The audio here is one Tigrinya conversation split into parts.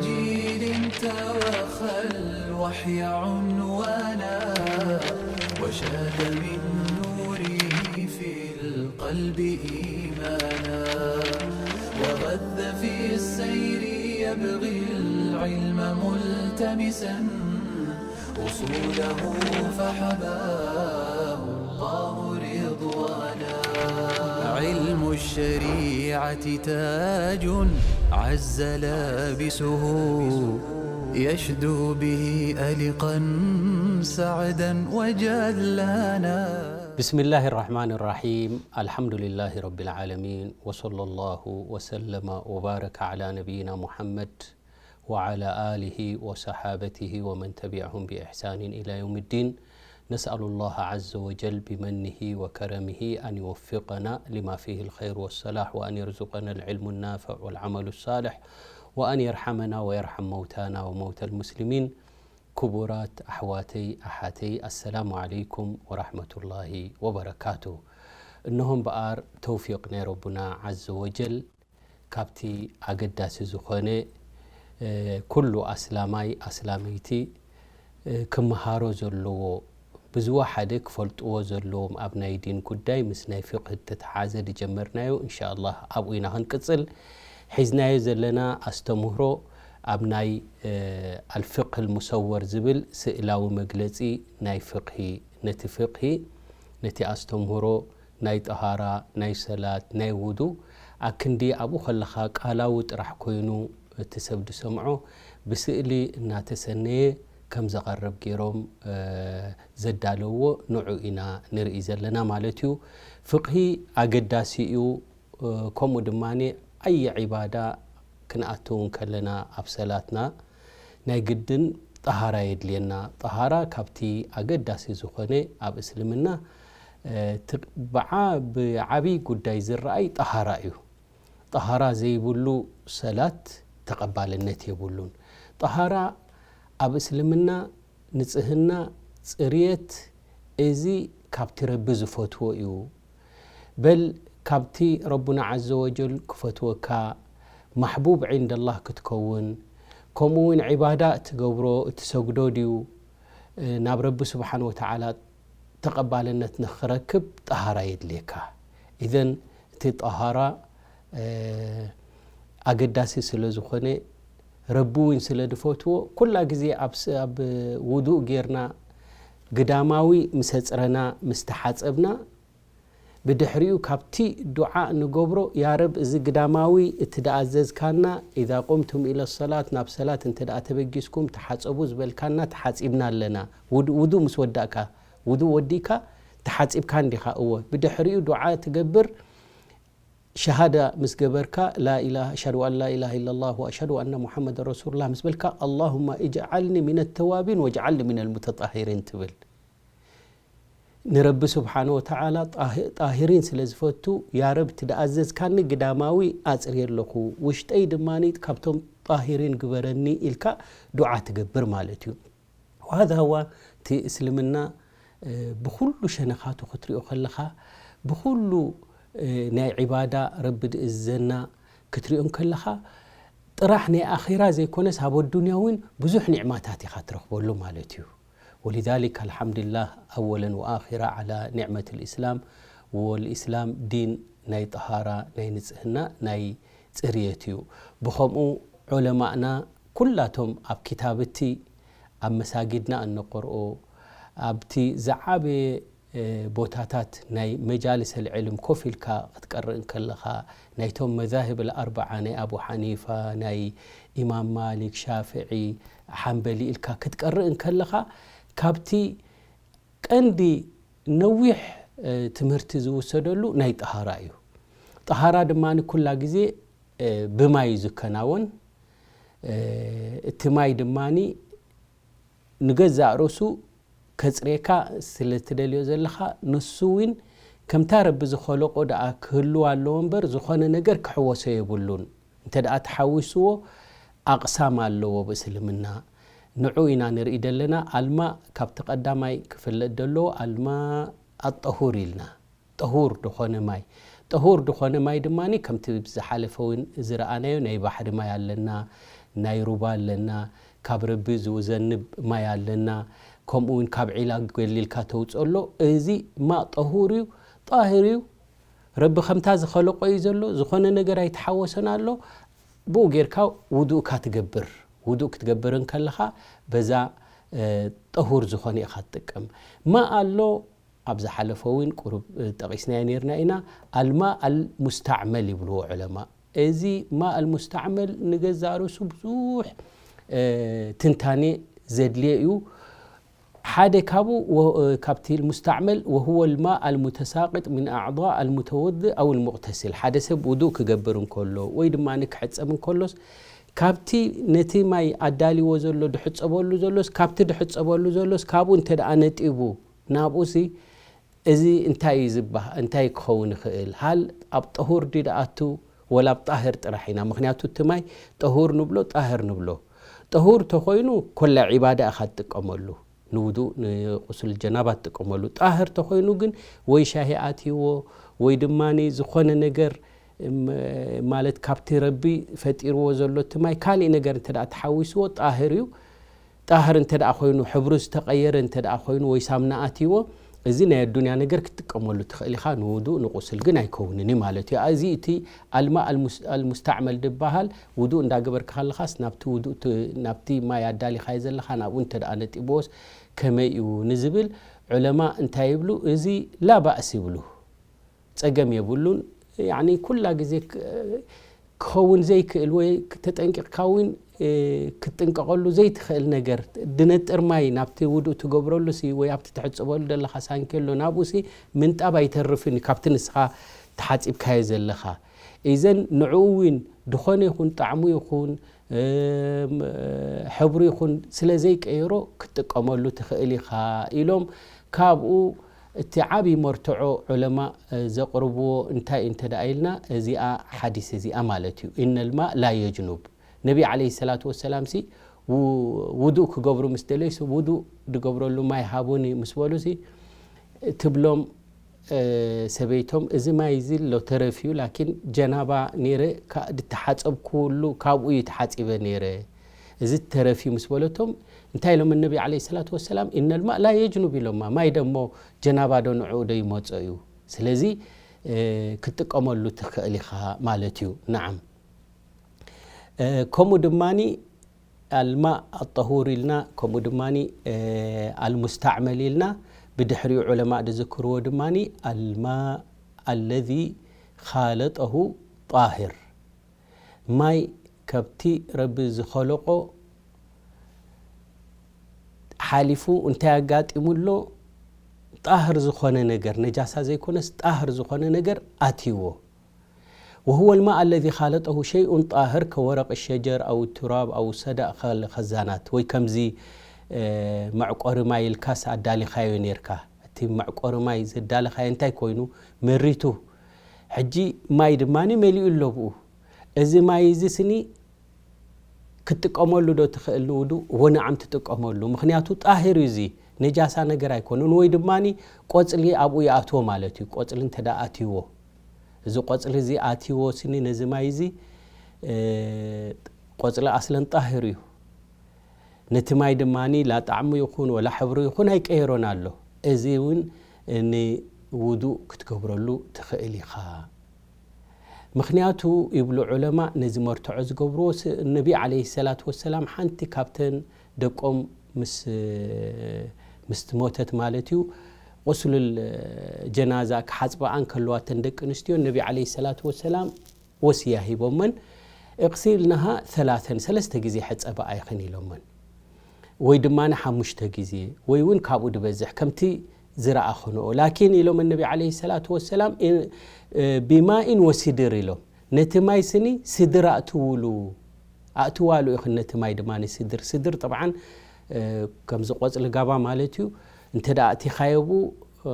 جيل توخى الوحي عنوانا، وشاد من نوره في القلب إيمانا، وغذ في السير يبغي العلم ملتمسا، أصوله فحباه الله رضوانا. علم الشريعة تاج عز لابسه، يشدو به ألقا سعدا وجلانا. بسم الله الرحمن الرحيم. الحمد لله رب العالمين، وصلى الله وسلم وبارك على نبينا محمد وعلى آله وصحابته ومن تبعهم بإحسان إلى يوم الدين. نسأل الله عز وجل بمنه وكرمه أن يوفقنا لما فيه الخير والصلاح، وأن يرزقنا العلم النافع والعمل الصالح، وأن يرحمنا ويرحم موتانا وموتى المسلمين. ክቡራት ኣሕዋተይ ኣሓተይ፣ ኣሰላሙ ዓለይኩም ወራሕመቱላሂ ወበረካቱ። እነሆ እምበኣር ተውፊቕ ናይ ረቡና ዓዘ ወጀል፣ ካብቲ ኣገዳሲ ዝኾነ፣ እ፣ ኩሉ ኣስላማይ ኣስላመይቲ፣ እ፣ ክመሃሮ ዘለዎ፣ ብዝወሓደ ክፈልጥዎ ዘለዎም ኣብ ናይ ዲን ጉዳይ ምስ ናይ ፍቕህ እተተሓዘ ዝጀመርናዮ፣ እንሻኣላህ ኣብኡ ኢና ክንቅጽል። ሒዝናዮ ዘለና ኣስተምህሮ ኣብ ናይ፣ እ፣ ኣልፍቅህ ልሙሰወር ዝብል ስእላዊ መግለጺ ናይ ፍቕሂ፣ ነቲ ፍቕሂ፣ ነቲ ኣስተምህሮ ናይ ጠሃራ፣ ናይ ሰላት፣ ናይ ውዱእ፣ ኣክንዲ ኣብኡ ከለኻ ቃላዊ ጥራሕ ኮይኑ እቲ ሰብ ዝሰምዖ ብስእሊ እናተሰነየ ከም ዘቐርብ ገይሮም፣ እ፣ ዘዳለውዎ ንዑ ኢና ንርኢ ዘለና ማለት እዩ። ፍቕሂ ኣገዳሲ እዩ። እ፣ ከምኡ ድማ ኣየ ዒባዳ ክንኣቱ እንከለና ኣብ ሰላትና ናይ ግድን ጠሃራ የድልየና። ጠሃራ ካብቲ ኣገዳሲ ዝኾነ ኣብ እስልምና፣ እ፣ ት-፣ ብዓ-፣ ብዓብይ ጉዳይ ዝረኣይ ጠሃራ እዩ። ጠሃራ ዘይብሉ ሰላት ተቐባልነት የብሉን። ጠሃራ ኣብ እስልምና ንጽህና፣ ጽርየት፣ እዚ ካብቲ ረቢ ዝፈትዎ እዩ። በል ካብቲ ረቡና ዓዘ ወጀል ክፈትወካ፣ ማሕቡብ ዒንደላህ ክትከውን፣ ከምኡ እውን ዒባዳ እትገብሮ፣ እትሰግዶ ድዩ፣ ናብ ረቢ ስብሓን ወተዓላ ተቐባልነት ንኽረክብ ጠሃራ የድልየካ። ኢዘን እቲ ጠሃራ፣ እ፣ ኣገዳሲ ስለ ዝኾነ፣ ረቢ እውን ስለ ዝፈትዎ፣ ኩላ ግዜ ኣብ ስ-፣ ኣብ ውዱእ ጌርና ግዳማዊ ምስ ኣጽረና፣ ምስ ተሓጸብና፣ ብድሕሪኡ ካብቲ ዱዓ ንገብሮ፣ ያ ረብ፣ እዚ ግዳማዊ እቲ ደኣዘዝካና፣ ኢዛ ቁምቱም ኢለ ሰላት፣ ናብ ሰላት እንተ ደኣ ተበጊስኩም ተሓጸቡ ዝበልካና፣ ተሓጺብና ኣለና። ውዱ-፣ ውዱእ ምስ ወዳእካ፣ ውዱእ ወዲእካ፣ ተሓጺብካ እንዲኻ፣ እወ። ብድሕሪኡ ዱዓ ትገብር፣ ሸሃዳ ምስ ገበርካ፣ ላ ኢላሃ፣ ኣሽሀዱ ኣን ላ ኢላሃ ኢለላህ ወኣሽሀዱ ኣነ ሙሐመደን ረሱሉላህ ምስ በልካ፣ ኣላሁመ ኢጅዓልኒ ሚነ ተዋቢን ወጅዓልኒ ሚነል ሙተጣሂሪን ትብል። ንረቢ ስብሓነ ወተዓላ ጣሂ-፣ ጣሂሪን ስለ ዝፈቱ፣ ያ ረብ፣ እቲ ደኣዘዝካኒ ግዳማዊ ኣጽርየ ኣለኹ፣ ውሽጠይ ድማ ካብቶም ጣሂሪን ግበረኒ ኢልካ ዱዓ ትገብር ማለት እዩ። ወሃዛ ህዋ እቲ እስልምና፣ እ፣ ብኹሉ ሸነኻቱ ክትሪኦ ከለኻ፣ ብኹሉ፣ እ፣ ናይ ዒባዳ ረቢ ዝእዝዘና ክትሪኦ እንከለኻ፣ ጥራሕ ናይ ኣኺራ ዘይኮነስ ኣብ ኣዱንያ እውን ብዙሕ ኒዕማታት ኢኻ ትረኽበሉ ማለት እዩ። ወሊዛሊክ ኣልሓምዱሊላህ ኣወለን ወኣኺራ ዓላ ኒዕመት ልእስላም። ወልእስላም ዲን ናይ ጠሃራ፣ ናይ ንጽህና፣ ናይ ጽርየት እዩ። ብኸምኡ ዑለማእና ኩላቶም ኣብ ኪታብቲ ኣብ መሳጊድና እነቆርኦ፣ ኣብቲ ዝዓበየ፣ እ፣ ቦታታት ናይ መጃልስ ኣልዕልም ኮፍ ኢልካ ክትቀርእ እንከለኻ፣ ናይቶም መዛህብ ኣልኣርበዓ፣ ናይ ኣቡ ሓኒፋ፣ ናይ ኢማም ማሊክ፣ ሻፍዒ፣ ሓንበሊ ኢልካ ክትቀርእ እንከለኻ፣ ካብቲ ቀንዲ ነዊሕ፣ እ፣ ትምህርቲ ዝውሰደሉ ናይ ጠሃራ እዩ። ጠሃራ ድማ ኩላ ግዜ፣ እ፣ ብማይ እዩ ዝከናወን። እ፣ እቲ ማይ ድማ ንገዛእ ርእሱ ከጽርየካ ስለ ትደልዮ ዘለኻ፣ ንሱ እውን ከምታ ረቢ ዝኸለቆ ደኣ ክህልው ኣለዎ እምበር፣ ዝኾነ ነገር ክሕወሶ የብሉን። እንተ ደኣ ተሓዊስዎ፣ ኣቕሳም ኣለዎ ብእስልምና። ንዑ ኢና ንርኢ ዘለና። ኣልማ ካብቲ ቀዳማይ ክፍለጥ ዘለዎ፣ ኣልማ ኣጠሁር ኢልና። ጠሁር ዝኾነ ማይ። ጠሁር ዝኾነ ማይ ድማ ከምቲ ዝሓለፈ እውን ዝረኣናዮ ናይ ባሕሪ ማይ ኣለና፣ ናይ ሩባ ኣለና፣ ካብ ረቢ ዝዘንብ ማይ ኣለና፣ ከምኡ እውን ካብ ዒላ ገሊልካ ተውፅኦ ኣሎ። እዚ ማእ ጠሁር እዩ፣ ጣህር እዩ። ረቢ ከምታ ዝኸለቆ እዩ ዘሎ፣ ዝኾነ ነገር ኣይተሓወሰን ኣሎ። ብኡ ጌርካ ውዱእካ ትገብር። ውዱእ ክትገብር እንከለኻ በዛ፣ እ፣ ጠሁር ዝኾነ ኢኻ ትጥቀም። ማእ ኣሎ፣ ኣብ ዝሓለፈ እውን ቁሩብ፣ እ፣ ጠቒስናዮ ነይርና ኢና። ኣልማእ ኣልሙስተዕመል ይብልዎ ዑለማ። እዚ ማእ ኣልሙስተዕመል ንገዛእ ርእሱ ብዙሕ፣ እ፣ ትንታኔ ዘድልዮ እዩ። ሓደ ካብኡ ወ-፣ እ፣ ካብቲ ሙስተዕመል፣ وهو الماء المتساقط من أعضاء المتوضئ أو المغتسل። ሓደ ሰብ ውዱእ ክገብር እንከሎ ወይ ድማ ክሕጸብ እንከሎስ፣ ካብቲ ነቲ ማይ ኣዳልዎ ዘሎ ድሕጸበሉ ዘሎስ፣ ካብቲ ድሕጸበሉ ዘሎስ፣ ካብኡ እንተ ደኣ ነጢቡ ናብኡሲ፣ እዚ እንታይ እዩ ዝበሃ-፣ እንታይ ክኸውን ይኽእል? ሃል ኣብ ጠሁር ድዩ ደኣቱ ወላ ኣብ ጣህር ጥራሕ ኢና? ምኽንያቱ እቲ ማይ ጠሁር ንብሎ፣ ጣህር ንብሎ። ጠሁር ተኾይኑ ኮላ ዒባዳ ኢኻ ትጥቀመሉ። ንውዱእ፣ ንቁስል ጀናባ ትጥቀመሉ። ጣህር ተኾይኑ ግን ወይ ሻሂ ኣትይዎ ወይ ድማ ዝኾነ ነገር፣ እም፣ ማለት ካብቲ ረቢ ፈጢርዎ ዘሎ እቲ ማይ ካሊእ ነገር እንተ ደኣ ተሓዊስዎ ጣህር እዩ። ጣህር እንተ ደኣ ኮይኑ፣ ሕብሩ ዝተቐየረ እንተ ደኣ ኮይኑ ወይ ሳምና ኣትይዎ፣ እዚ ናይ ኣዱንያ ነገር ክትጥቀመሉ ትኽእል ኢኻ፣ ንውዱእ ንቁስል ግን ኣይከውንን እዩ ማለት እዩ። እዚ እቲ ኣልማእ ኣልሙስ-፣ ኣልሙስተዕመል ዝበሃል፣ ውዱእ እንዳገበርካ ከለኻስ ናብቲ ውዱእ ት-፣ ናብቲ ማይ ኣዳሊኻዮ ዘለኻ ናብኡ እንተ ደኣ ነጢብዎስ ከመይ እዩ ንዝብል ዑለማ እንታይ ይብሉ? እዚ ላ ባእስ ይብሉ። ጸገም የብሉን። ያኒ ኩላ ግዜ ክ-፣ ክኸውን ዘይክእል ወይ ተጠንቂቕካ እውን፣ እ፣ ክትጥንቀቐሉ ዘይትኽእል ነገር፣ ድነጥር ማይ ናብቲ ውዱእ ትገብረሉሲ ወይ ኣብቲ ትሕጽበሉ ዘለኻ ሳንኬሎ ናብኡሲ ምንጣብ ኣይተርፍን እዩ፣ ካብቲ ንስኻ ተሓጺብካዮ ዘለኻ። ኢዘን ንዕኡ እውን ድኾነ ይኹን ጣዕሙ ይኹን፣ እም፣ ሕብሩ ይኹን ስለ ዘይቀየሮ ክትጥቀመሉ ትኽእል ኢኻ ኢሎም። ካብኡ እቲ ዓብዪ መርትዖ ዑለማ፣ እ፣ ዘቕርብዎ እንታይ እዩ እንተ ደኣ ኢልና፣ እዚኣ ሓዲስ እዚኣ ማለት እዩ። "ኢነል ማእ ላ የጅኑብ።" ነቢ ዓለይሂ ሰላቱ ወሰላምሲ ው-፣ ውዱእ ክገብሩ ምስ ደለዩስ፣ "ውዱእ ድገብረሉ ማይ ሃቡኒ" ምስ በሉሲ፣ ትብሎም፣ እ፣ ሰበይቶም፣ "እዚ ማይ እዚ ኣሎ ተረፍ እዩ፣ ላኪን ጀናባ ነይረ፣ ካ-፣ ድተሓጸብኩሉ ካብኡ እዩ ተሓጺበ ነይረ፣ እዚ ተረፍ እዩ" ምስ በለቶም፣ እንታይ ኢሎም ነቢ ዓለይሂ ሰላቱ ወሰላም? "ኢነል ማእ ላ የጅኑብ" ኢሎማ። ማይ ደሞ ጀናባ ዶ ንዕኡ ዶ ይመጾ እዩ? ስለዚ፣ እ፣ ክትጥቀመሉ ትኽእል ኢኻ ማለት እዩ። ነዓም። እ፣ ከምኡ ድማኒ ኣልማእ ኣጠሁር ኢልና፣ ከምኡ ድማኒ፣ እ፣ ኣልሙስተዕመል ኢልና፣ ብድሕሪኡ ዑለማእ ዝዝክርዎ ድማኒ ኣልማእ ኣለዚ ኻለጠሁ ጣሂር፣ ማይ ካብቲ ረቢ ዝኸለቆ ሓሊፉ እንታይ ኣጋጢሙ ኣሎ? ጣህር ዝኾነ ነገር፣ ነጃሳ ዘይኮነስ ጣህር ዝኾነ ነገር ኣትይዎ። وهو الماء الذي خالطه شيء طاهر كورق الشجر أو التراب أو صدأ الخزانات። ወይ ከምዚ፣ እ፣ መዕቆሪ ማይ ኢልካስ ኣዳሊኻዮ ኔርካ። እቲ መዕቆሪ ማይ ዘዳለኻዮ እንታይ ኮይኑ? መሪቱ። ሕጂ ማይ ድማ መሊኡ ኣሎ ብኡ። እዚ ማይ እዚ ስኒ ክትጥቀመሉ ዶ ትኽእል ንውዱእ? ወነዓም ትጥቀመሉ። ምኽንያቱ ጣሂር እዩ፣ እዚ ነጃሳ ነገር ኣይኮነን። ወይ ድማ ቆጽሊ ኣብኡ ይኣትዎ ማለት እዩ። ቆጽሊ እንተ ደኣ ኣትይዎ፣ እዚ ቆጽሊ እዚ ኣትይዎ ስኒ ነዚ ማይ እዚ፣ እ፣ ቆጽሊ ኣስለን ጣሂር እዩ። ነቲ ማይ ድማ ላ ጣዕሙ ይኹን ወላ ሕብሩ ይኹን ኣይቀየሮን ኣሎ። እዚ እውን ንውዱእ ክትገብረሉ ትኽእል ኢኻ። ምኽንያቱ ይብሉ ዑለማ፣ ነዚ መርትዖ ዝገብርዎ ስ-፣ ነቢ ዓለይሂ ሰላቱ ወሰላም ሓንቲ ካብተን ደቆም ምስ፣ ምስ ሞተት ማለት እዩ፣ ቁስሉል ጀናዛ ክሓጽባኣ እንከለዋ፣ እተን ደቂ ኣንስትዮ ነቢ ዓለይሂ ሰላቱ ወሰላም ወስያ ሂቦመን፣ "እቕሲልናሃ ሰላሰን፣ ሰለስተ ግዜ ሕጸባኣ ኢኽን" ኢሎመን። ወይ ድማ ሓሙሽተ ግዜ፣ ወይ እውን ካብኡ ድበዝሕ፣ ከምቲ ዝረኣኽንኦ። ላኪን ኢሎም ነቢ ዓለይሂ ሰላቱ ወሰላም፣ እ፣ እ፣ "ቢማኢን ወሲድር" ኢሎም። ነቲ ማይ ስኒ ስድር ኣእትውሉ፣ ኣእትዋሉ ኢኽን ነቲ ማይ ድማ ንስድር። ስድር ጠብዓን፣ እ፣ ከምዚ ቆጽሊ ጋባ ማለት እዩ። እንተ ደኣ ኣእቲኻዮ ብኡ፣ እ፣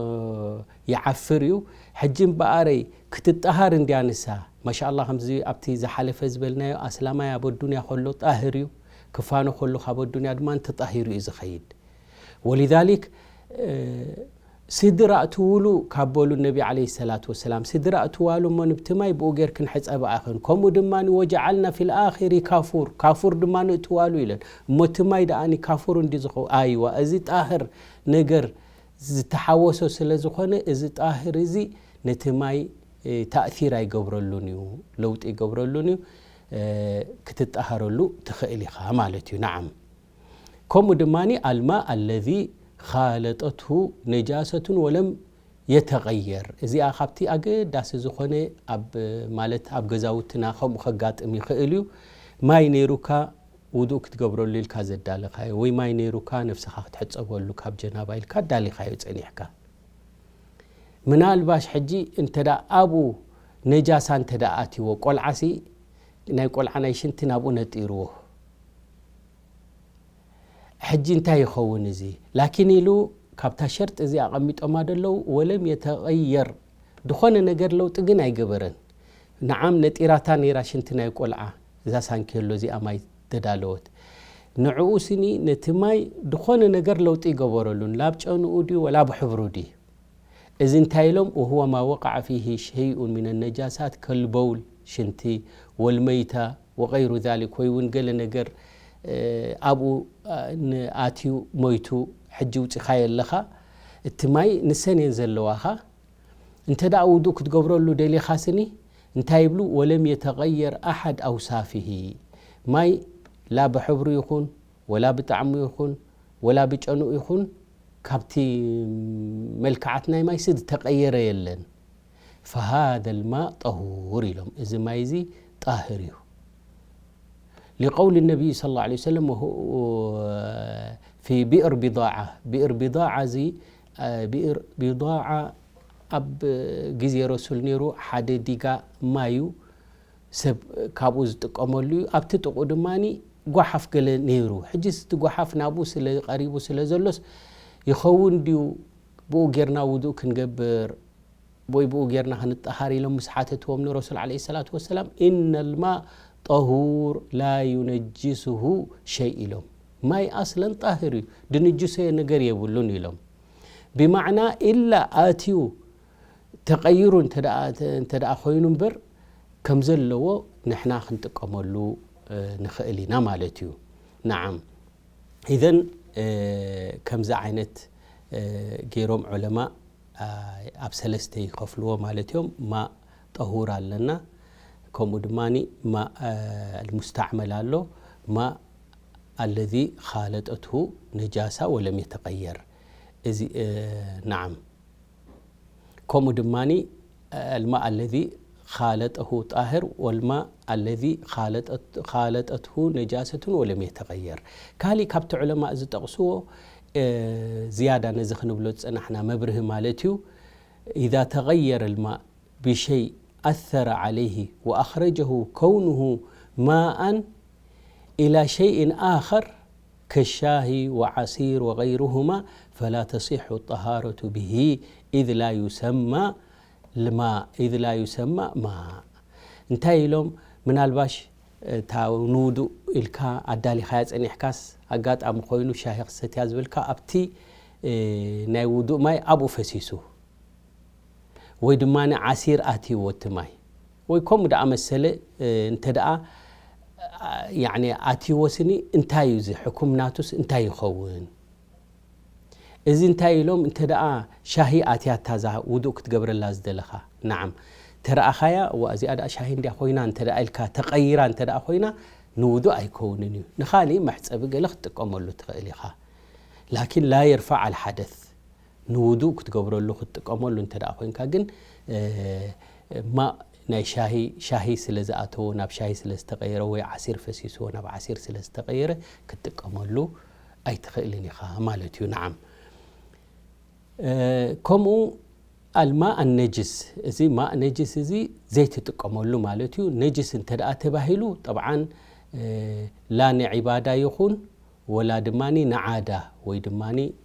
ይዓፍር እዩ። ሕጂ እምበኣረይ ክትጠሃር እንድያ ንሳ። ማሻኣላ፣ ከምዚ ኣብቲ ዝሓለፈ ዝበልናዮ፣ ኣስላማይ ኣብ ኣዱንያ ከሎ ጣህር እዩ። ክፋኖ ከሎ ካብ ኣዱንያ ድማ ተጣሂሩ እዩ ዝኸይድ። ወሊዛሊክ፣ እ፣ ስድራ እትውሉ ካብ በሉ ነቢ ዓለይሂ ሰላቱ ወሰላም፣ ስድራ እትዋሉ እሞ ንብቲ ማይ ብኡ ጌርክን ሕጸባ ኢኽን። ከምኡ ድማ ወጀዓልና ፊል ኣኺሪ ካፉር፣ ካፉር ድማ ንእትዋሉ ኢለን። እሞ እቲ ማይ ደኣኒ ካፉር እንዲ ዝኸው-፣ ኣይዋ፣ እዚ ጣህር ነገር ዝተሓወሶ ስለ ዝኾነ፣ እዚ ጣህር እዚ ነቲ ማይ፣ እ፣ ታእሲር ኣይገብረሉን እዩ፣ ለውጢ ይገብረሉን እዩ። እ፣ ክትጣሃረሉ ትኽእል ኢኻ ማለት እዩ። ነዓም። ከምኡ ድማ ኣልማ ኣለዚ ኻለጠትሁ ነጃሰቱን ወለም የተቐየር። እዚኣ ካብቲ ኣገዳሲ ዝኾነ ኣብ፣ ማለት ኣብ ገዛውትና ከምኡ ከጋጥም ይኽእል እዩ። ማይ ነይሩካ ውዱእ ክትገብረሉ ኢልካ ዘዳለኻዮ፣ ወይ ማይ ነይሩካ ነፍስኻ ክትሕጸበሉ ካብ ጀናባ ኢልካ ኣዳሊኻዮ ጸኒሕካ። ምናልባሽ ሕጂ እንተ ደኣ ኣብኡ ነጃሳ እንተ ደኣ ኣትይዎ፣ ቆልዓሲ ናይ ቆልዓ ናይ ሽንቲ ናብኡ ነጢርዎ። ሕጂ እንታይ ይኸውን እዚ? ላኪን ኢሉ ካብታ ሸርጢ እዚ ኣቐሚጦማ ደለዉ፣ ወለም የተቐየር፣ ድኾነ ነገር ለውጢ ግን ኣይገበረን። ነዓም ነጢራታ ነይራ ሽንቲ ናይ ቆልዓ፣ እዛ ሳንኬሎ እዚኣ ማይ ተዳለወት። ንዕኡ ስኒ ነቲ ማይ ድኾነ ነገር ለውጢ ይገበረሉን፣ ላብ ጨንኡ ድዩ ወላ ብሕብሩ ድዩ? እዚ እንታይ ኢሎም? وهو ما وقع فيه شيء من النجاسات كالبول ሽንቲ والميتة وغير ذلك ወይ እውን ገለ ነገር፣ እ፣ ኣብኡ፣ እ፣ ንኣትዩ ሞይቱ ሕጂ ውፂኻዮ ኣለኻ፣ እቲ ማይ ንሰን እየን ዘለዋኻ። እንተ ደኣ ውዱእ ክትገብረሉ ደሊኻ ስኒ እንታይ ይብሉ? ولم يتغير أحد أوصافه ማይ ላ ብሕብሩ ይኹን ወላ ብጣዕሙ ይኹን ወላ ብጨንኡ ይኹን ካብቲ መልክዓት ናይ ማይ ሲ ዝተቐየረ የለን። فهذا الماء طهور ኢሎም። እዚ ማይ እዚ ጣህር እዩ። لقول النبي صلى الله عليه وسلم وهو في بئر بضاعة። ብئر بضاعة እዚ፣ እ፣ ብئر بضاعة ኣብ ግዜ ረሱል ነይሩ ሓደ ዲጋ ማዩ ሰብ ካብኡ ዝጥቀመሉ እዩ። ኣብቲ ጥቕኡ ድማ ጓሓፍ ገለ ነይሩ። ሕጂስ እቲ ጓሓፍ ናብኡ ስለ ቀሪቡ ስለ ዘሎስ ይኸውን ድዩ ብኡ ጌርና ውዱእ ክንገብር ወይ ብኡ ጌርና ክንጠሃር ኢሎም ምስ ሓተትዎም ንረሱል ዓለይሂ ሰላቱ ወሰላም፣ إن الماء طهور لا ينجسه شيء ኢሎም። ማይ ኣስለን ጣህር እዩ፣ ድንጅሶ ነገር የብሉን ኢሎም። ብማዕና ኢላ ኣትዩ ተቐይሩ እንተ ደኣ፣ እንተ ደኣ ኮይኑ እምበር ከም ዘለዎ ንሕና ክንጥቀመሉ፣ እ፣ ንኽእል ኢና ማለት እዩ። ነዓም። ኢዘን፣ እ፣ ከምዚ ዓይነት፣ እ፣ ገይሮም ዑለማ፣ እ፣ ኣብ ሰለስተ ይኸፍልዎ ማለት እዮም። ማእ ጠሁር ኣለና፣ ከምኡ ድማ ማእ፣ እ፣ ሙስተዕመል ኣሎ፣ ማእ ኣለዚ ኻለጠትሁ ነጃሳ ወለም የተቀየር። እዚ፣ እ፣ ነዓም። ከምኡ ድማ الماء الذي خالطه طاهر والماء الذي خالطت-، خالطته نجاسة ولم يتغير። ካሊእ ካብቲ ዑለማእ ዝጠቕስዎ፣ እ፣ ዝያዳ ነዚ ክንብሎ ዝጸናሕና መብርሂ ማለት እዩ። إذا تغير الماء بشيء أثر عليه وأخرجه كونه ماء إلى شيء آخر كالشاهي وعصير وغيرهما فلا تصح الطهارة به إذ لا يسمى الماء، إذ لا يسمى ماء። እንታይ ኢሎም? ምናልባሽ እታ ንውዱእ ኢልካ ኣዳሊኻያ ጸኒሕካስ ኣጋጣሚ ኮይኑ ሻሂ ክሰትያ ዝበልካ ኣብቲ፣ እ፣ ናይ ውዱእ ማይ ኣብኡ ፈሲሱ ወይ ድማ ዓሲር ኣትይዎ እቲ ማይ ወይ ከምኡ ደኣ መሰለ፣ እ፣ እንተ ደኣ፣ አ፣ ያዕኒ ኣትይዎ ስኒ እንታይ እዩ እዚ ሕኩም ናቱስ እንታይ ይኸውን? እዚ እንታይ ኢሎም እንተ ደኣ ሻሂ ኣትያታ እዛ ውዱእ ክትገብረላ ዝደለኻ፣ ነዓም፣ ተረኣኻያ፣ እዋ እዚኣ ደኣ ሻሂ እንድያ ኮይና እንተ ደኣ ኢልካ ተቐይራ እንተ ደኣ ኮይና ንውዱእ ኣይከውንን እዩ። ንኻሊእ መሕጸቢ ገለ ክትጥቀመሉ ትኽእል ኢኻ። ላኪን ላ የርፋዕ ኣልሓደስ። ንውዱእ ክትገብረሉ ክትጥቀመሉ እንተ ደኣ ኮይንካ ግን፣ እ፣ ማእ ናይ ሻሂ፣ ሻሂ ስለ ዝኣተዎ፣ ናብ ሻሂ ስለ ዝተቐየረ፣ ወይ ዓሲር ፈሲስዎ ናብ ዓሲር ስለ ዝተቐየረ ክትጥቀመሉ ኣይትኽእልን ኢኻ ማለት እዩ። ነዓም። እ፣ ከምኡ ኣልማእ ኣነጅስ፣ እዚ ማእ ነጅስ እዚ ዘይትጥቀመሉ ማለት እዩ። ነጅስ እንተ ደኣ ተባሂሉ፣ ጠብዓን፣ እ፣ ላ ንዒባዳ ይኹን፣ ወላ ድማ ንዓዳ ወይ ድማ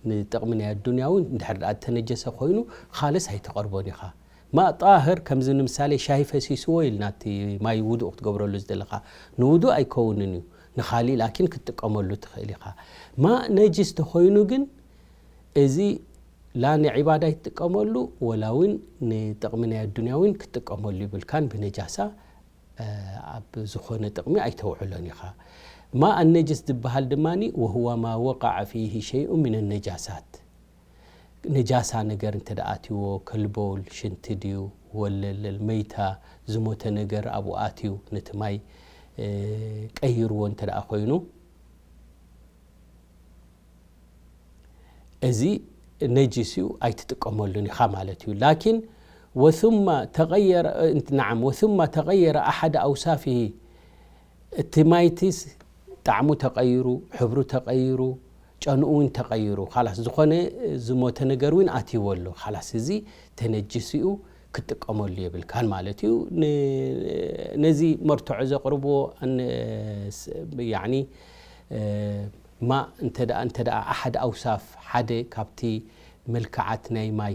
ንጥቕሚ ናይ ኣዱንያ እውን እንድሕር ደኣ እተነጀሰ ኮይኑ፣ ኻልስ ኣይትቐርቦን ኢኻ። ማእ ጣህር፣ ከምዚ ንምሳሌ ሻሂ ፈሲስዎ ኢልና እቲ ማይ ውዱእ ክትገብረሉ ዝደለኻ፣ ንውዱእ ኣይከውንን እዩ፣ ንኻሊእ ላኪን ክትጥቀመሉ ትኽእል ኢኻ። ማእ ነጅስ ተኾይኑ ግን፣ እዚ ላ ንዒባዳ ይትጥቀመሉ፣ ወላ እውን ንጥቕሚ ናይ ኣዱንያ እውን ክትጥቀመሉ ይብልካን። ብነጃሳ ኣብ ዝኾነ ጥቕሚ ኣይተውዕሎን ኢኻ። ማእ ነጅስ ዝበሃል ድማ፣ ወህዋ ማ ወቃዐ ፊሂ ሸይኡ ምን ነጃሳት፣ ነጃሳ ነገር እንተ ደኣ ኣትይዎ፣ ከልቦል ሽንቲ ድዩ፣ ወለለል መይታ፣ ዝሞተ ነገር ኣብኡ ኣትዩ፣ ነቲ ማይ ቀይርዎ እንተ ደኣ ኮይኑ፣ እዚ ነጅስ እዩ፣ ኣይትጥቀመሉን ኢኻ ማለት እዩ። ላኪን ወثم ተغير፣ ናዓም፣ ወثم ተغير أحد أوصافه፣ እቲ ማይቲስ ጣዕሙ ተቐይሩ፣ ሕብሩ ተቐይሩ፣ ጨንኡ እውን ተቐይሩ፣ ኻላስ ዝኾነ ዝሞተ ነገር እውን ኣትይዎ ኣሎ። ኻላስ እዚ ተነጅስ እዩ፣ ክትጥቀመሉ የብልካን ማለት እዩ። ን-፣ ነዚ መርትዖ ዘቕርብዎ ን-፣ ስ-፣ ያዕኒ፣ እ፣ ማእ እንተ ደኣ፣ እንተ ደኣ ኣሓድ ኣውሳፍ፣ ሓደ ካብቲ መልክዓት ናይ ማይ፣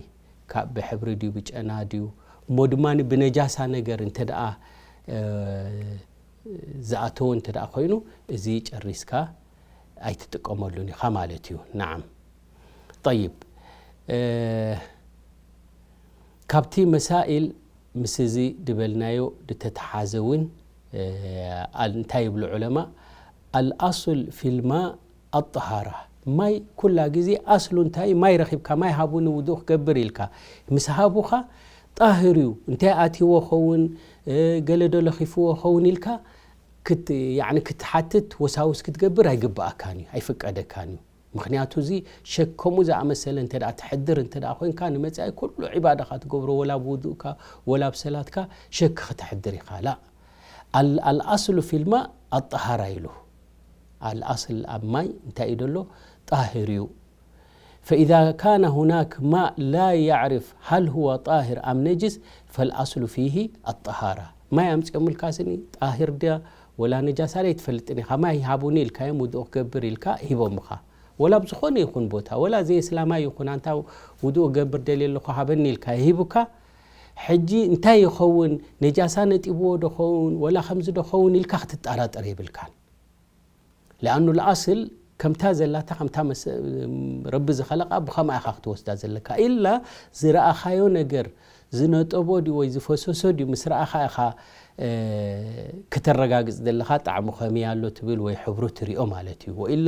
ካብ ብሕብሪ ድዩ ብጨና ድዩ፣ እሞ ድማ ብነጃሳ ነገር እንተ ደኣ፣ እ፣ ዝኣተወ እንተ ደኣ ኮይኑ፣ እዚ ጨሪስካ ኣይትጥቀመሉን ኢኻ ማለት እዩ። ነዓም። ጠይብ፣ እ፣ ካብቲ መሳኢል ምስ እዚ ድበልናዮ ድተተሓዘ እውን፣ እ፣ ኣል-፣ እንታይ ይብሉ ዑለማ? ኣልኣስል ፊልማ ኣጠሃራ። ማይ ኩላ ግዜ ኣስሉ እንታይ? ማይ ረኺብካ፣ "ማይ ሃቡኒ ውዱእ ክገብር" ኢልካ ምስ ሃቡኻ፣ ጣህር እዩ። እንታይ ኣትይዎ ኸውን፣ እ፣ ገለ ዶ ለኺፍዎ ኸውን ኢልካ ክት-፣ ያዕኒ ክትሓትት ወሳውስ ክትገብር ኣይግብኣካን እዩ፣ ኣይፍቀደካን እዩ። ምኽንያቱ እዚ ሸክ ከምኡ ዝኣመሰለ እንተ ደኣ ተሕድር እንተ ደኣ ኮይንካ፣ ንመጻኢ ኩሉ ዒባዳኻ ትገብሮ፣ ወላ ብውዱእካ፣ ወላ ብሰላትካ ሸክ ከተሕድር ኢኻ። ላ። ኣል-፣ ኣልኣስሉ ፊልማ ኣጠሃራ ኢሉ። ኣልኣስል ኣብ ማይ እንታይ እዩ ደሎ? ጣህር እዩ። فإذا كان هناك ماء لا يعرف هل هو طاهر أم نجس، فالأصل فيه الطهارة. ማይ ኣምጺኦምልካ ስኒ ጣሂር ድያ ወላ ነጃሳ ደይ ትፈልጥን ኢኻ። ማይ ሃቡኒ ኢልካዮም፣ ውዱእ ክገብር ኢልካ ሂቦምኻ። ወላ ኣብ ዝኾነ ይኹን ቦታ፣ ወላ ዘይእስላማይ ይኹን፣ ኣንታ ውዱእ ክገብር ደልየ ኣለኹ ሃበኒ ኢልካ ሂቡካ። ሕጂ እንታይ ይኸውን? ነጃሳ ነጢብዎ ዶ ኸውን? ወላ ከምዚ ዶ ኸውን? ኢልካ ክትጠራጠር የብልካን። ለኣኑ ልኣስል ከምታ ዘላታ፣ ከምታ መስ-፣ ረቢ ዝኸለቓ ብኸምኣ ኢኻ ክትወስዳ ዘለካ። ኢላ ዝረኣኻዮ ነገር ዝነጠቦ ድዩ ወይ ዝፈሰሶ ድዩ ምስ ረኣኻ ኢኻ፣ እ፣ ከተረጋግጽ ዘለኻ። ጣዕሙ ከመይ ኣሎ ትብል ወይ ሕብሩ ትሪኦ ማለት እዩ። ወኢላ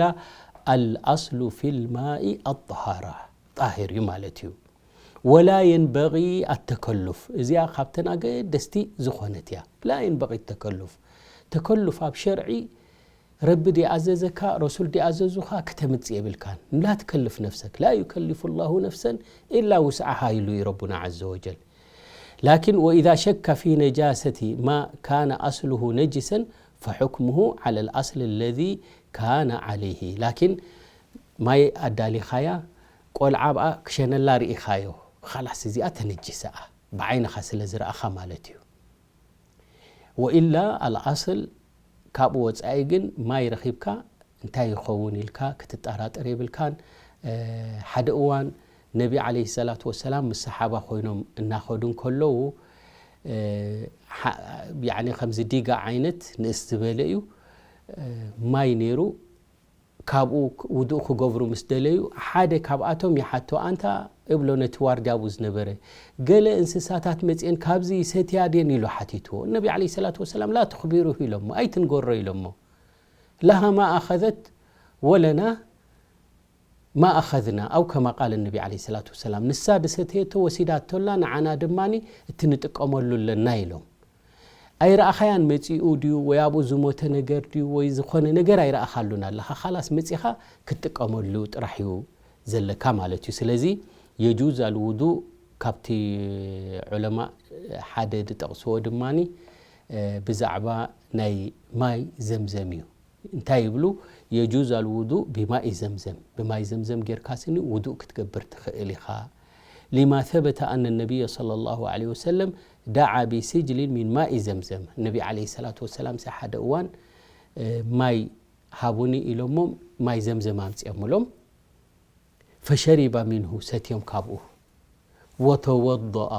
ኣልኣስሉ ፊል ማኢ ኣጠሃራ፣ ጣሂር እዩ ማለት እዩ። ወላ የንበጊ ኣተከሉፍ፣ እዚኣ ካብተን ኣገደስቲ ዝኾነት እያ። ላ የንበጊ ተከሉፍ፣ ተከሉፍ ኣብ ሸርዒ ረቢ ድኣዘዘካ፣ ረሱል ድኣዘዙኻ ከተምጽእ የብልካን። ላ ትከልፍ ነፍሰክ፣ ላ ዩከልፉ ላሁ ነፍሰን ኢላ ውስዓሃ ኢሉ እዩ ረቡና ዐዘ ወጀል። ላኪን ወኢዛ ሸካ ፊ ነጃሰቲ ማ ካነ ኣስሉሁ ነጅሰን ፈሑክሙሁ ዐለ ልኣስል ለዚ ካነ ዐለይሂ። ላኪን ማይ ኣዳሊኻያ፣ ቆልዓ ኣብኣ ክሸነላ ርኢኻዮ፣ ኻላስ እዚኣ ተነጅሰኣ፣ ብዓይንኻ ስለ ዝረኣኻ ማለት እዩ። ወኢላ ኣልኣስል ካብኡ ወጻኢ ግን ማይ ረኺብካ እንታይ ይኸውን ኢልካ ክትጠራጠር የብልካን። እ፣ ሓደ እዋን ነቢ ዓለይሂ ሰላቱ ወሰላም ምስ ሰሓባ ኮይኖም እናኸዱ እንከለዉ፣ እ፣ ሓ-፣ ያዕኒ ከምዚ ዲጋ ዓይነት ንእስ ዝበለ እዩ፣ እ፣ ማይ ነይሩ። ካብኡ ውዱእ ክገብሩ ምስ ደለዩ፣ ሓደ ካብኣቶም ይሓቶ፣ "ኣንታ" እብሎ ነቲ ዋርድያ ኣብኡ ዝነበረ፣ "ገለ እንስሳታት መጺኤን ካብዚ ይሰትያ ድየን?" ኢሉ ሓቲትዎ። ነቢ ዓለይሂ ሰላቱ ወሰላም፣ "ላ ትኽቢሩሁ" ኢሎሞ፣ "ኣይትንገሮ" ኢሎሞ። "ለሃ ማ ኣኸዘት ወለና ማ ኣኸዝና" ኣው ከማ ቃለ ነቢ ዓለይሂ ሰላቱ ወሰላም፣ "ንሳ ዝሰተየቶ ወሲዳቶላ፣ ንዓና ድማ እቲ ንጥቀመሉ ኣለና" ኢሎም። ኣይረኣኻያን መጺኡ ድዩ ወይ ኣብኡ ዝሞተ ነገር ድዩ ወይ ዝኾነ ነገር ኣይረኣኻሉን ኣለኻ። ኻላስ መጺኻ ክትጥቀመሉ ጥራሕ እዩ ዘለካ ማለት እዩ። ስለዚ የጁዝ ኣልውዱእ ካብቲ ዑለማ ሓደ ዝጠቕስዎ ድማኒ፣ እ፣ ብዛዕባ ናይ ማይ ዘምዘም እዩ። እንታይ ይብሉ? የጁዝ ኣልውዱእ ቢማኢ ዘምዘም። ብማይ ዘምዘም ጌርካ ስኒ ውዱእ ክትገብር ትኽእል ኢኻ። ሊማ ሰበተ ኣነ ነቢይ ሰለላሁ ዐለይሂ ወሰለም ደዓ ቢስጅሊን ሚን ማኢ ዘምዘም። ነቢ ዐለይሂ ሰላቱ ወሰላም ሲ ሓደ እዋን፣ እ፣ ማይ ሃቡኒ ኢሎሞም ማይ ዘምዘም ኣምጺኦምሎም። ፈሸሪባ ሚንሁ፣ ሰትዮም ካብኡ። ወተወደኣ፣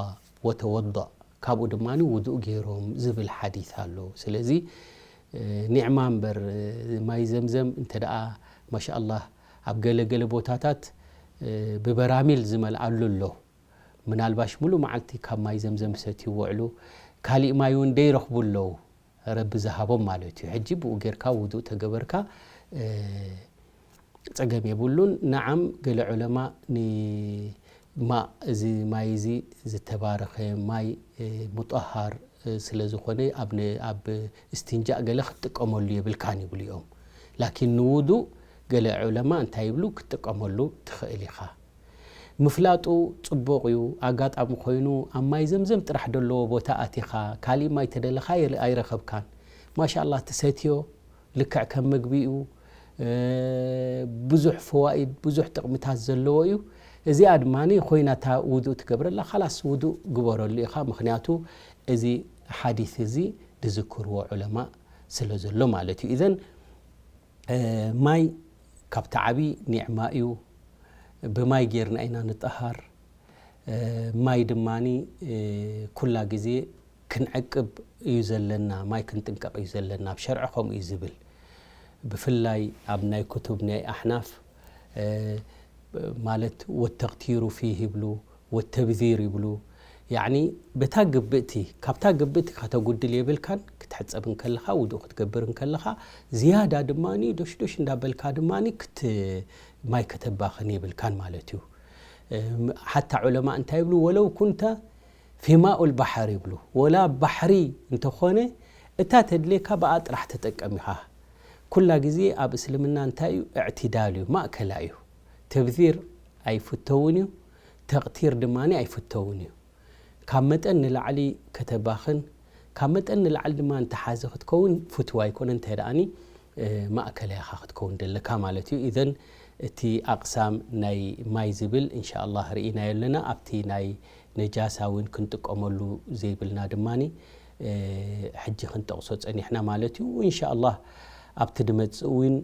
ወተወደእ፣ ካብኡ ድማ ውዱእ ገይሮም ዝብል ሓዲስ ኣሎ። ስለዚ፣ እ፣ ኒዕማ እምበር፣ እ፣ ማይ ዘምዘም እንተ ደኣ፣ ማሻኣላህ፣ ኣብ ገለ ገለ ቦታታት፣ ብበራሚል ዝመልኣሉ ኣሎ። ምናልባሽ ሙሉ መዓልቲ ካብ ማይ ዘምዘም ሰትዩ ውዕሉ፣ ካሊእ ማይ እውን ደይረኽቡ ኣለዉ። ረቢ ዝሃቦም ማለት እዩ። ሕጂ ብኡ ጌርካ ውዱእ ተገበርካ ጸገም የብሉን። ነዓም፣ ገለ ዑለማ ንማእ፣ እዚ ማይ እዚ ዝተባረኸ ማይ ሙጠሃር ስለ ዝኾነ ኣብ እስትንጃእ ገለ ክትጥቀመሉ የብልካን ይብሉ እዮም። ላኪን ንውዱእ ገለ ዑለማ እንታይ ይብሉ? ክትጥቀመሉ ትኽእል ኢኻ። ምፍላጡ ጽቡቕ እዩ። ኣጋጣሚ ኮይኑ ኣብ ማይ ዘምዘም ጥራሕ ደለዎ ቦታ ኣቲኻ፣ ካሊእ ማይ ተደለኻ ኣይረኸብካን። ማሻላ ትሰትዮ፣ ልክዕ ከም ምግቢ እዩ። ብዙሕ ፈዋኢድ፣ ብዙሕ ጥቕምታት ዘለዎ እዩ። እዚኣ ድማ ኮይና እታ ውዱእ ትገብረላ፣ ካላስ ውዱእ ግበረሉ ኢኻ። ምክንያቱ እዚ ሓዲስ እዚ ዝዝክርዎ ዑለማ ስለ ዘሎ ማለት እዩ። ኢዘን ማይ ካብቲ ዓቢ ኒዕማ እዩ። ብማይ ጌርና ኢና ንጠሃር። ማይ ድማኒ ኩላ ግዜ ክንዕቅብ እዩ ዘለና፣ ማይ ክንጥንቀቕ እዩ ዘለና። ኣብ ሸርዒ ከምኡ እዩ ዝብል። ብፍላይ ኣብ ናይ ክቱብ ናይ ኣሕናፍ ማለት ወተቕቲሩ ፊህ ይብሉ፣ ወተብዚር ይብሉ። ያዕኒ በታ ግብእቲ፣ ካብታ ግብእቲ ከተጉድል የብልካን። ክትሕጸብ እንከለኻ፣ ውዱእ ክትገብር እንከለኻ፣ ዝያዳ ድማኒ ዶሽዶሽ እንዳበልካ ድማኒ ክት-፣ ማይ ከተባኽን የብልካን ማለት እዩ። ሓታ ዑለማ እንታይ ይብሉ? ወለው ኩንተ ፊ ማኡል ባሕር ይብሉ። ወላ ባሕሪ እንተኾነ እታ ተድልየካ ብኣ ጥራሕ ተጠቀም ኢኻ። ኩላ ግዜ ኣብ እስልምና እንታይ እዩ? እዕትዳል እዩ፣ ማእከላ እዩ። ተብዚር ኣይፍተውን እዩ፣ ተቕቲር ድማ ኣይፍተውን እዩ። ካብ መጠን ንላዕሊ ከተባኽን፣ ካብ መጠን ንላዕሊ ድማ እንተሓዚ ክትከውን ፍትዋ ኣይኮነ፣ እንታይ ደኣኒ ማእከላይ ኢኻ ክትከውን ደለካ ማለት እዩ። ኢዘን እቲ ኣቕሳም ናይ ማይ ዝብል እንሻ ኣላህ ርኢናዮ ኣለና። ኣብቲ ናይ ነጃሳ እውን ክንጥቀመሉ ዘይብልና ድማኒ ሕጂ ክንጠቕሶ ጸኒሕና ማለት እዩ። እንሻ ኣላህ ኣብቲ ድመጽእ እውን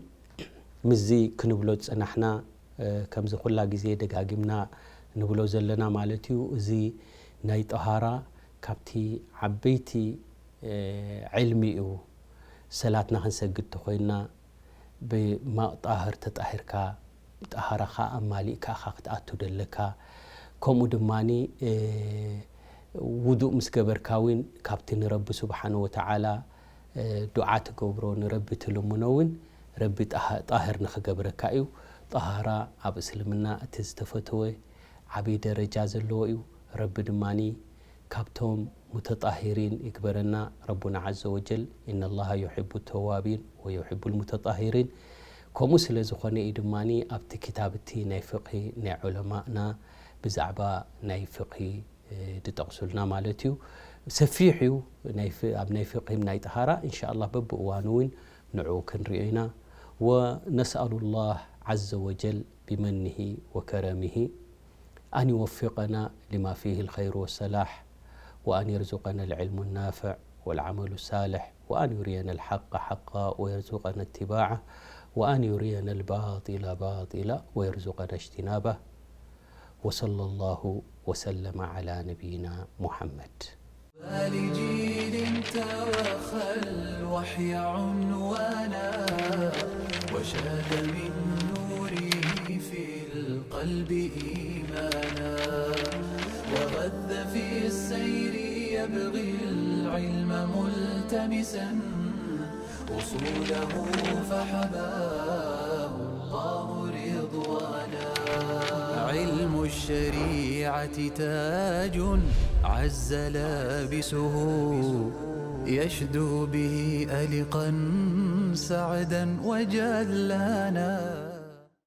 ምስዚ ክንብሎ ዝጸናሕና፣ ከምዚ ኩላ ግዜ ደጋጊምና ንብሎ ዘለና ማለት እዩ። እዚ ናይ ጠሃራ ካብቲ ዓበይቲ ዕልሚ እዩ። ሰላትና ክንሰግድ ተኾይንና ብማእ ጣህር ተጣሂርካ፣ ጠሃራኻ ኣማሊእካ ኢኻ ክትኣቱ ደለካ። ከምኡ ድማኒ ውዱእ ምስ ገበርካ እውን ካብቲ ንረቢ ስብሓነ ወተዓላ ዱዓ ትገብሮ፣ ንረቢ ትልምኖ እውን ረቢ ጣህ-፣ ጣህር ንኽገብረካ እዩ። ጠሃራ ኣብ እስልምና እቲ ዝተፈተወ ዓብዪ ደረጃ ዘለዎ እዩ። ረቢ ድማኒ ካብቶም ሙተጣሂሪን ይግበረና ረቡና ዓዘ ወጀል። ኢነላሃ ዩሒቡ ተዋቢን ወዩሒቡ ልሙተጣሂሪን። ከምኡ ስለ ዝኾነ እዩ ድማኒ ኣብቲ ክታብ እቲ ናይ ፍቕሂ ናይ ዑለማእና ብዛዕባ ናይ ፍቕሂ ዝጠቕሱልና ማለት እዩ። ሰፊሕ እዩ ናይ ፍ-፣ ኣብ ናይ ፍቕሂም ናይ ጠሃራ፣ እንሻ ኣላህ በብእዋኑ እውን ንዕኡ ክንሪኦ ኢና። ወነስኣሉ ላህ ዓዘ ወጀል ቢመኒሂ ወከረሚሂ ኣን ይወፊቀና ሊማ ፊሂ ልኸይሩ ወሰላሕ፣ ወኣን የርዙቀና ልዕልሙ ናፍዕ ወልዓመሉ ሳልሕ፣ ወኣን ዩርየና ልሓቀ ሓቃ ወየርዙቀና እትባዓ፣ ወኣን ዩርየና ልባጢላ ባጢላ ወየርዙቀና እጅትናባ። وصلى الله وسلم على نبينا محمد. لجيل توخى الوحي عنوانا، وشاد من نوره في القلب إيمانا، وغذ في السير يبغي العلم ملتمسا، أصوله فحماه الله رضوانا. علم الشريعة تاج عز لابسه، يشدو به ألقا سعدا وجلانا.